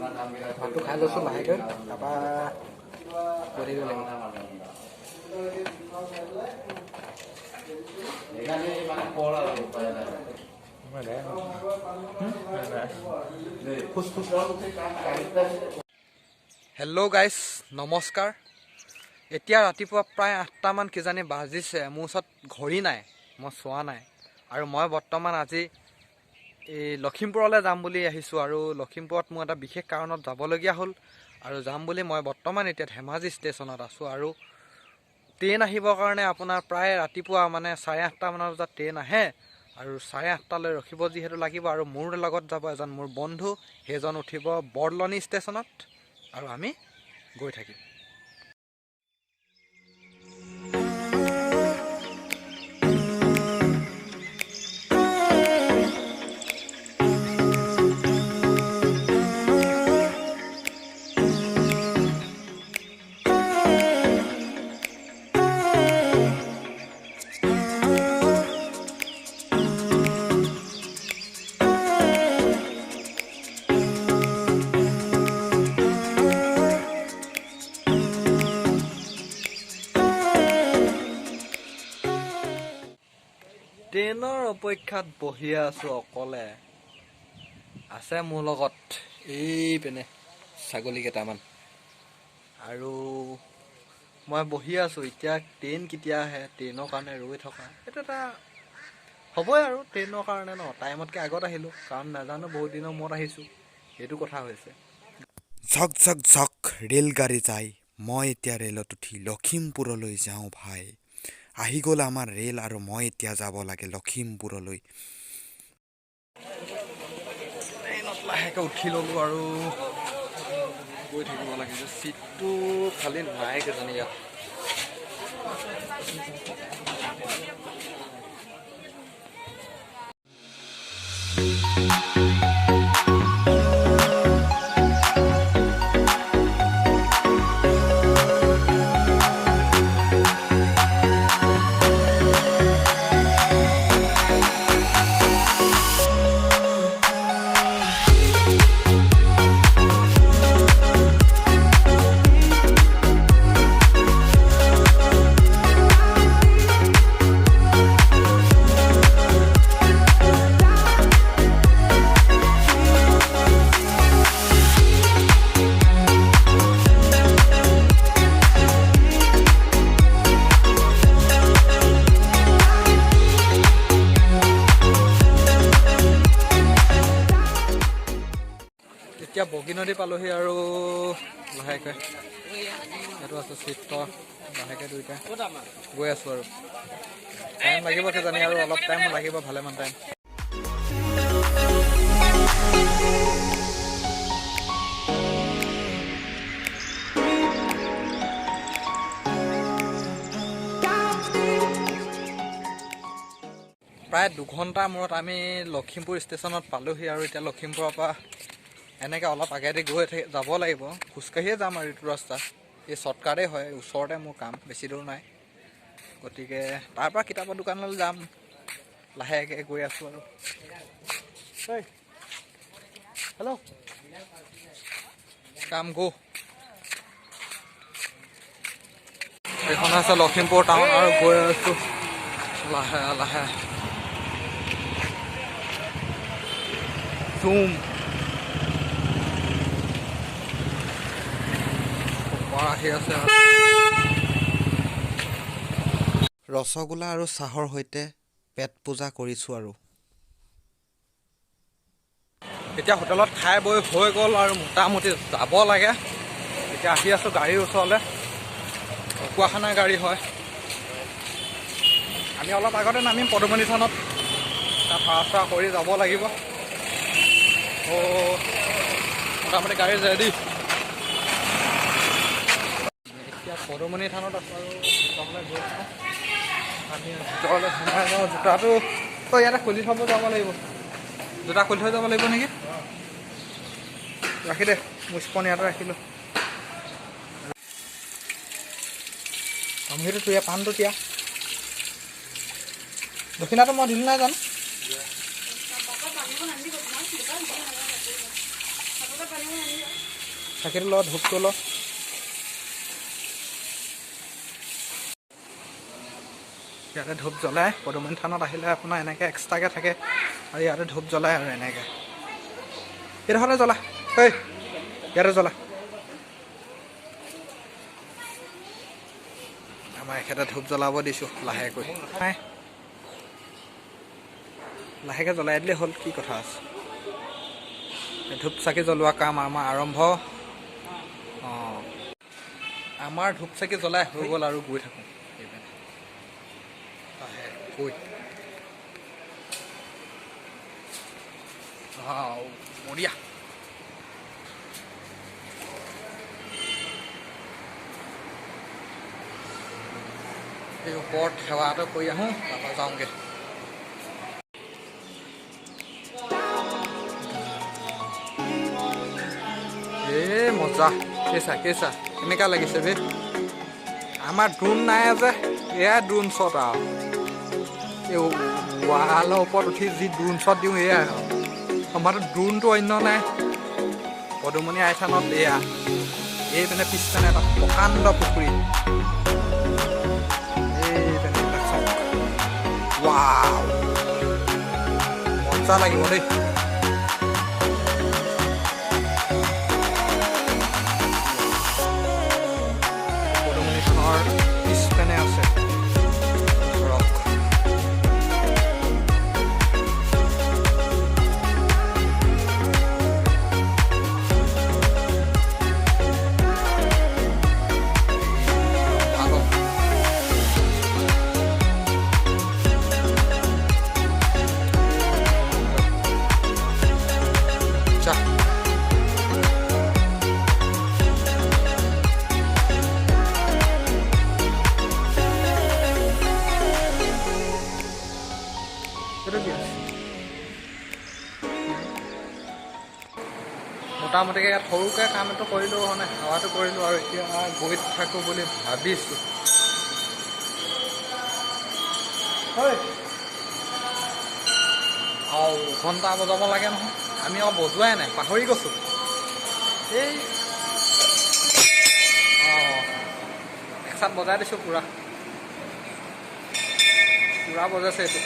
ভাতটো খাই লৈছোঁ লাহেকৈ, তাৰপৰা গৈ থাকিব লাগিব। হেল্ল' গাইজ, নমস্কাৰ। এতিয়া ৰাতিপুৱা প্ৰায় 8টামান কিজানি বাজিছে। মোৰ ওচৰত ঘড়ী নাই, মই চোৱা নাই। আৰু মই বৰ্তমান আজি এই লখিমপুৰলৈ যাম বুলি আহিছোঁ। আৰু লখিমপুৰত মোৰ এটা বিশেষ কাৰণত যাবলগীয়া হ'ল আৰু যাম বুলি মই বৰ্তমান এতিয়া ধেমাজি ষ্টেচনত আছোঁ। আৰু ট্ৰেইন আহিবৰ কাৰণে আপোনাৰ প্ৰায় ৰাতিপুৱা মানে 8:30 মানৰ বজাত ট্ৰেইন আহে আৰু 8:30লৈ ৰখিব যিহেতু লাগিব। আৰু মোৰ লগত যাব এজন মোৰ বন্ধু, সেইজন উঠিব বৰলনী ষ্টেচনত আৰু আমি গৈ থাকিম। ট্ৰেইনৰ অপেক্ষাত বহি আছোঁ অকলে। আছে মোৰ লগত এই পিনে ছাগলী কেইটামান আৰু মই বহি আছোঁ। এতিয়া ট্ৰেইন কেতিয়া আহে, ট্ৰেইনৰ কাৰণে ৰৈ থকা এইটো এটা হ'বই আৰু। ট্ৰেইনৰ কাৰণে ন টাইমতকৈ আগত আহিলোঁ, কাৰণ নাজানো বহুত দিনৰ মূৰত আহিছোঁ, সেইটো কথা হৈছে। ঝক ঝক ঝক ৰেলগাড়ী যায়। মই এতিয়া ৰেলত উঠি লখিমপুৰলৈ যাওঁ ভাই। আহি গ'ল আমাৰ ৰেল আৰু মই এতিয়া যাব লাগে লখিমপুৰলৈ। ট্ৰেইনত লাহেকৈ উঠি ল'লোঁ আৰু গৈ থাকিব লাগে। চিটটো খালী নাই কিজানি ইয়াত। এতিয়া বগীনদী পালোহি আৰু লাহেকৈ এইটো আছে চিত্ৰ, লাহেকৈ দুইটা গৈ আছোঁ। আৰু টাইম লাগিব কিজানি, আৰু অলপ টাইম লাগিব, ভালেমান টাইম। প্ৰায় 2 ঘণ্টাৰ মূৰত আমি লখিমপুৰ ষ্টেচনত পালোহি। আৰু এতিয়া লখিমপুৰৰ পৰা এনেকৈ অলপ আগেদি গৈ থাকি যাব লাগিব। খোজকাঢ়িয়ে যাম আৰু এইটো ৰাস্তা এই শ্বৰ্টকাটেই হয়, ওচৰতে মোৰ কাম, বেছি দূৰ নাই। গতিকে তাৰ পৰা কিতাপৰ দোকানলৈ যাম। লাহেকৈ গৈ আছোঁ আৰু। হেল্ল' কাম গো। এইখন আছে লখিমপুৰ টাউন আৰু গৈ আছোঁ লাহে লাহে। জুম আহি আছে। ৰসগোল্লা আৰু চাহৰ সৈতে পেট পূজা কৰিছোঁ আৰু। এতিয়া হোটেলত খাই বৈ হৈ গ'ল আৰু মোটামুটি যাব লাগে। এতিয়া আহি আছোঁ গাড়ীৰ ওচৰলৈ। ঢকুৱাখানা গাড়ী হয়। আমি অলপ আগতে নামিম পদুমণি থানত, তাত ভাড়া চাড়া কৰি যাব লাগিব। অ' মোটামুটি গাড়ী ৰেডি। এতিয়া পদুমণি থানত আছোঁ আৰু ভিতৰলৈ গৈ আছোঁ। আমি ভিতৰলৈ সোমাই যাওঁ। জোতাটো তই ইয়াতে খুলি থ'ব যাব লাগিব, জোতা খুলি থৈ যাব লাগিব নেকি? ৰাখি দে, মোৰ স্পন ইয়াতে ৰাখিলোঁ। সেইটো তুই পাণটো দিয়া, দক্ষিণাটো মই দিলোঁ নাই জানো? চাকিটো ল, ধূপটো ল। ইয়াতে ধূপ জ্বলাই। পদুমণি থানত আহিলে আপোনাৰ এনেকৈ এক্সট্ৰাকৈ থাকে আৰু ইয়াতে ধূপ জ্বলাই আৰু এনেকৈ এইডোখৰতে জ্বলা, ঐ ইয়াতে জ্বলা। আমাৰ এখেতে ধূপ জ্বলাব দিছোঁ লাহেকৈ, নাই লাহেকৈ জ্বলাই দিলেই হ'ল, কি কথা আছে। ধূপ চাকি জ্বলোৱা কাম আমাৰ আৰম্ভ। অঁ, আমাৰ ধূপ চাকি জ্বলাই হৈ গ'ল আৰু গৈ থাকোঁ লাহেকৈ। বঢ়িয়া। এই ওপৰত সেৱা এটা কৰি আহোঁ, তাৰপৰা যাওঁগৈ। এ মজা, কেঁচা কেঁচা কেনেকুৱা লাগিছে বে। আমাৰ ড্ৰোন নাই যে, এয়া ড্ৰোন শ্বট আৰু এই ৱালৰ ওপৰত উঠি যি ড্ৰোন শ্বট দিওঁ এয়াই আৰু। আমাৰতো ড্ৰোনটো অন্য নাই। পদুমণি আইথানত এয়া এই পিনে পিছপিনে এটা প্ৰকাণ্ড পুখুৰী, এই পিনে এইবিলাক চাওক। ৱাও, মজা লাগিব দেই। পদুমণি থানৰ পিছপিনে আছে ৰক। ভাল। যা। এইটো কি আছে? মোটামুটিকৈ ইয়াত সৰুকৈ কাম এটা কৰিলোঁ, মানে সেৱাটো কৰিলোঁ আৰু এতিয়া গৈ থাকোঁ বুলি ভাবিছোঁ। আৰু ঘণ্টা বজাব লাগে নহয়, আমি আৰু বজোৱাই নাই, পাহৰি গৈছোঁ। এই অঁ, একচাত বজাই দিছোঁ, পূৰা পূৰা বজাইছে এইটো।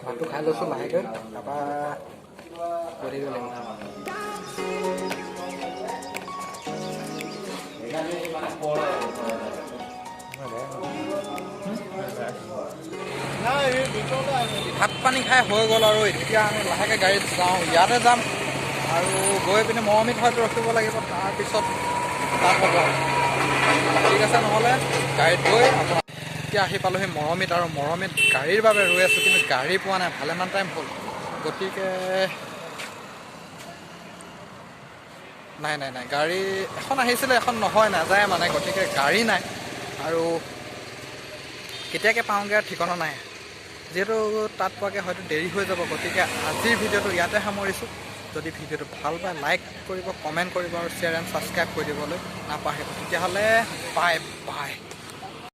ভাতটো খাই লৈছোঁ লাহেকৈ, তাৰপৰা গৈ থাকিব লাগিব। ভাত পানী খাই হৈ গ'ল আৰু এতিয়া আমি লাহেকৈ গাড়ীত যাওঁ, ইয়াতে যাম আৰু গৈ পিনে মৰমিত হয়তো ৰখিব লাগিব, তাৰপিছত তাত হ'ব। ঠিক আছে, নহ'লে গাড়ীত গৈ আপোনাৰ এতিয়া আহি পালোহি মৰমিত আৰু মৰমিত গাড়ীৰ বাবে ৰৈ আছোঁ, কিন্তু গাড়ী পোৱা নাই, ভালেমান টাইম হ'ল। গতিকে নাই নাই নাই, গাড়ী এখন আহিছিলে, এখন নহয়, নাযায় মানে, গতিকে গাড়ী নাই আৰু কেতিয়াকৈ পাওঁগৈ আৰু ঠিকনা নাই, যিহেতু তাত পোৱাকৈ হয়তো দেৰি হৈ যাব। গতিকে আজিৰ ভিডিঅ'টো ইয়াতে সামৰিছোঁ। যদি ভিডিঅ'টো ভাল পায় লাইক কৰিব, কমেণ্ট কৰিব আৰু শ্বেয়াৰ এণ্ড ছাবস্ক্ৰাইব কৰি দিবলৈ নাপাহৰিব। তেতিয়াহ'লে বাই বাই।